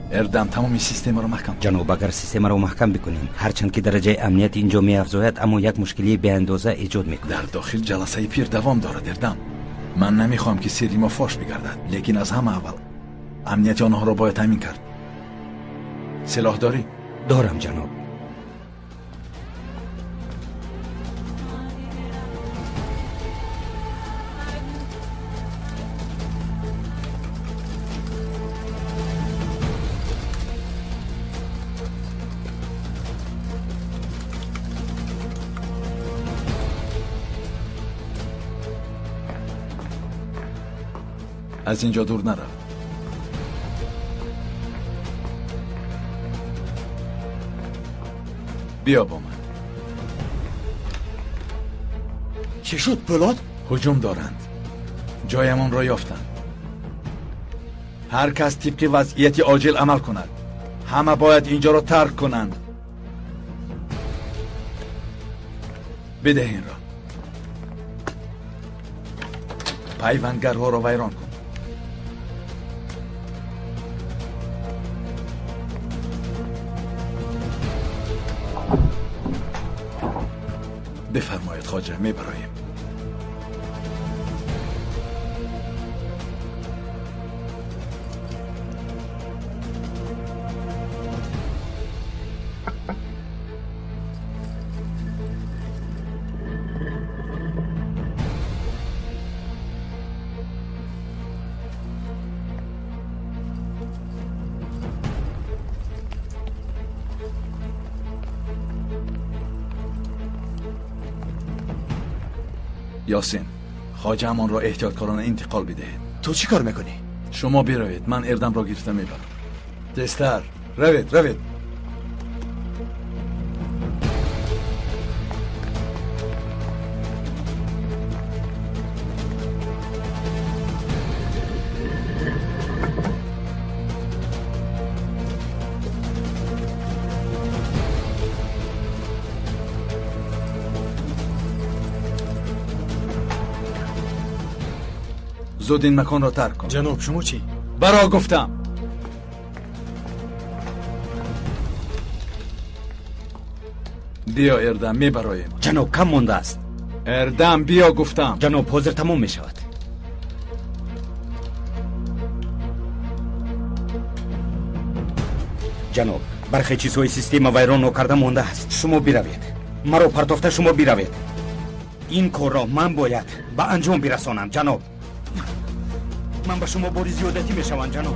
Эрдам, тамоми системаро маҳкам. Ҷаноб, агар системаро маҳкам бикунем, ҳарчанд ки дараҷаи амният инҷо меафзояд, аммо як мушкилии беандоза эҷод мекунад. Дар дохил ҷаласаи пир давом дорад, Эрдам. Ман намехоҳам ки сирри мо фош бигардад, лекин аз ҳама аввал амнияти онҳоро бояд таъмин кард. Силоҳ дорӣ? Дорам, ҷаноб. Аз инҷо дур нарав. Биё бо ман. Чӣ шуд, Пӯлод? Ҳуҷум доранд. Ҷоямонро ёфтанд. Ҳар кас тибқи вазъияти оҷил амал кунад. Ҳама бояд инҷоро тарк кунанд. Бидеҳ инро. Пайвандгарҳоро вайрон кун. Бифармоед, хоҷа, мебароем. Ёсин, хоҷаамонро эҳтиёткорона интиқол бидиҳед. Ту чӣ кор мекунӣ? Шумо биравед, ман Эрдамро гирифта мебарам. Тезтар, равед, равед. Зуд ин маконро тарк кун. Ҷаноб, шумо чӣ? Баро гуфтам. Биё, Эрдам, мебароем. Ҷаноб, кам мондааст. Эрдам, биё гуфтам. Ҷаноб, ҳозир тамом мешавад. Ҷаноб, бархе чизҳои система вайрон нокарда мондааст. Шумо биравед. Маро партофта шумо биравед. Ин корро ман бояд ба анҷом бирасонам, ҷаноб. Ман ба шумо бори зиёдатӣ мешавам, ҷаноб.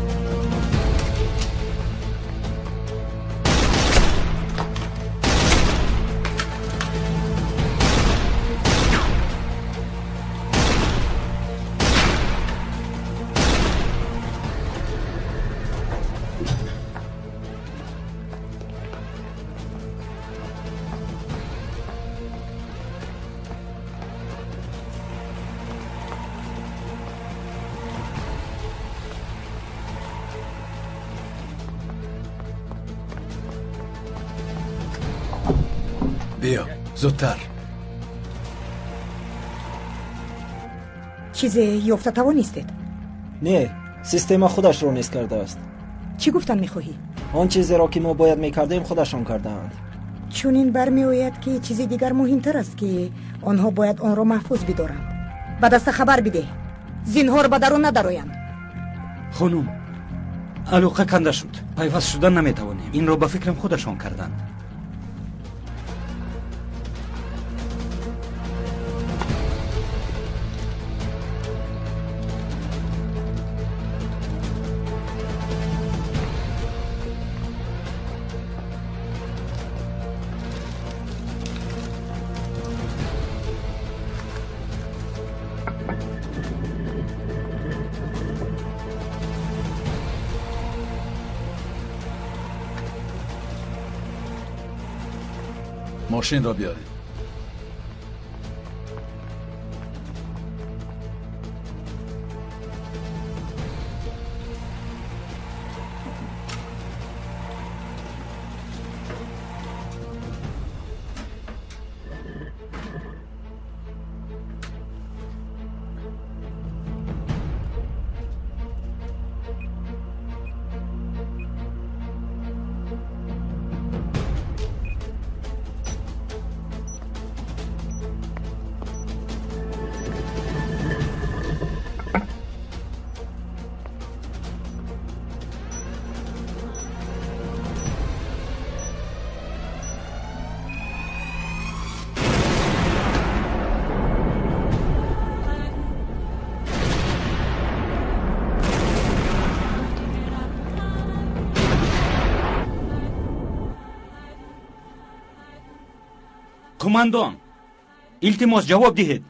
Биё, зудтар. Чизе ёфта тавонистед? Не, система худашро низ кардааст. Чӣ гуфтан мехоҳӣ? Он чизеро ки мо бояд мекардем, худашон кардаанд. Чунин бармеояд, ки чизи дигар муҳимтар аст, ки онҳо бояд онро маҳфуз бидоранд. Ба даста хабар бидеҳ. Зинҳор ба дарун надароянд. Хонум, алоқа канда шуд. Пайваст шудан наметавонем. Инро ба фикрам худашон карданд. Мошинро биёред. Қумандон, илтимос, ҷавоб диҳед.